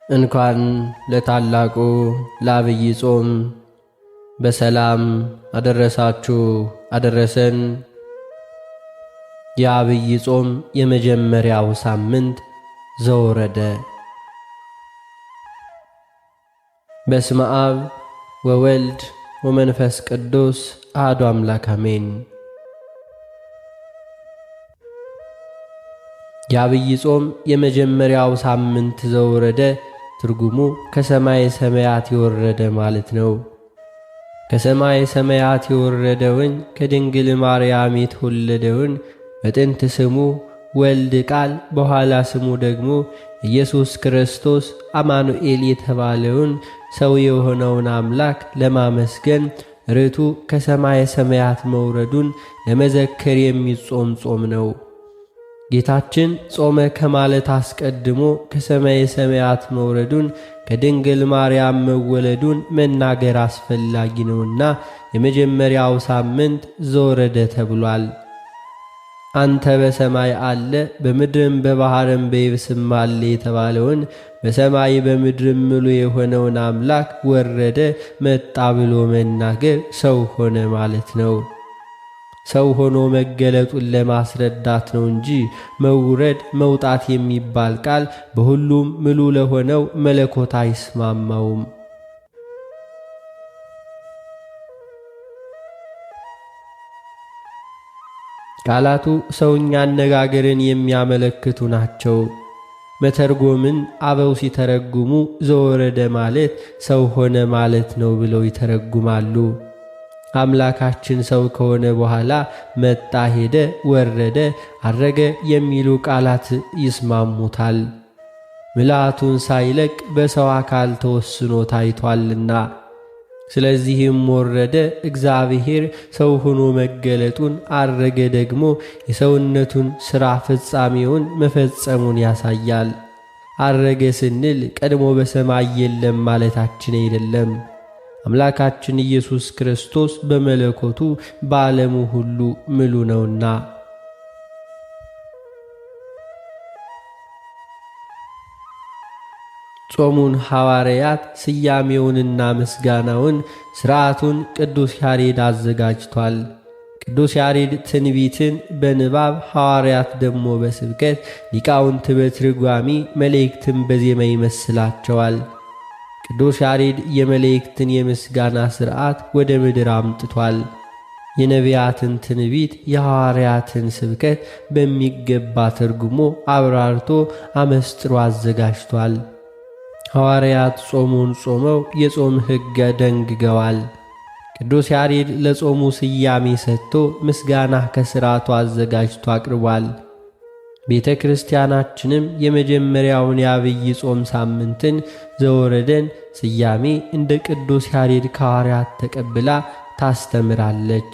እንኳን ለታላቁ ለዐቢይ ጾም በሰላም አደረሳችሁ አደረሰን። የዐቢይ ጾም የመጀመሪያው ሳምንት ዘወረደ። በስመ አብ ወወልድ ወመንፈስ ቅዱስ አሐዱ አምላክ አሜን። የዐቢይ ጾም የመጀመሪያው ሳምንት ዘወረደ ትርጉሙ ከሰማይ ሰማያት የወረደ ማለት ነው። ከሰማይ ሰማያት የወረደውን ከድንግል ማርያም የተወለደውን በጥንት ስሙ ወልድ ቃል በኋላ ስሙ ደግሞ ኢየሱስ ክርስቶስ አማኑኤል የተባለውን ሰው የሆነውን አምላክ ለማመስገን ርቱ ከሰማይ ሰማያት መውረዱን ለመዘከር የሚጾም ጾም ነው። ጌታችን ጾመ ከማለት አስቀድሞ ከሰማይ ሰማያት መውረዱን ከድንግል ማርያም መወለዱን መናገር አስፈላጊ ነውና የመጀመሪያው ሳምንት ዘወረደ ተብሏል። አንተ በሰማይ አለ በምድርም በባሕርም በየብስም አለ የተባለውን በሰማይ በምድርም ምሉ የሆነውን አምላክ ወረደ መጣ ብሎ መናገር ሰው ሆነ ማለት ነው። ሰው ሆኖ መገለጡን ለማስረዳት ነው እንጂ መውረድ መውጣት የሚባል ቃል በሁሉም ምሉ ለሆነው መለኮት አይስማማውም። ቃላቱ ሰውኛ አነጋገርን የሚያመለክቱ ናቸው። መተርጎምን አበው ሲተረጉሙ ዘወረደ ማለት ሰው ሆነ ማለት ነው ብለው ይተረጉማሉ። አምላካችን ሰው ከሆነ በኋላ መጣ፣ ሄደ፣ ወረደ፣ አረገ የሚሉ ቃላት ይስማሙታል። ምልአቱን ሳይለቅ በሰው አካል ተወስኖ ታይቷልና። ስለዚህም ወረደ እግዚአብሔር ሰው ሆኖ መገለጡን፣ አረገ ደግሞ የሰውነቱን ሥራ ፍጻሜውን መፈጸሙን ያሳያል። አረገ ስንል ቀድሞ በሰማይ የለም ማለታችን አይደለም። አምላካችን ኢየሱስ ክርስቶስ በመለኮቱ በዓለሙ ሁሉ ምሉ ነውና። ጾሙን ሐዋርያት ስያሜውንና ምስጋናውን ሥርዓቱን ቅዱስ ያሬድ አዘጋጅቷል። ቅዱስ ያሬድ ትንቢትን በንባብ ሐዋርያት ደግሞ በስብከት ሊቃውንት በትርጓሚ መላእክትን በዜማ ይመስላቸዋል። ቅዱስ ያሬድ የመላእክትን የምስጋና ሥርዓት ወደ ምድር አምጥቷል። የነቢያትን ትንቢት የሐዋርያትን ስብከት በሚገባ ተርጉሞ አብራርቶ አመስጥሮ አዘጋጅቷል። ሐዋርያት ጾሙን ጾመው የጾም ሕግ ደንግገዋል። ቅዱስ ያሬድ ለጾሙ ስያሜ ሰጥቶ ምስጋና ከሥርዓቱ አዘጋጅቶ አቅርቧል። ቤተ ክርስቲያናችንም የመጀመሪያውን የዐቢይ ጾም ሳምንትን ዘወረደን ስያሜ እንደ ቅዱስ ያሬድ ከሐዋርያት ተቀብላ ታስተምራለች።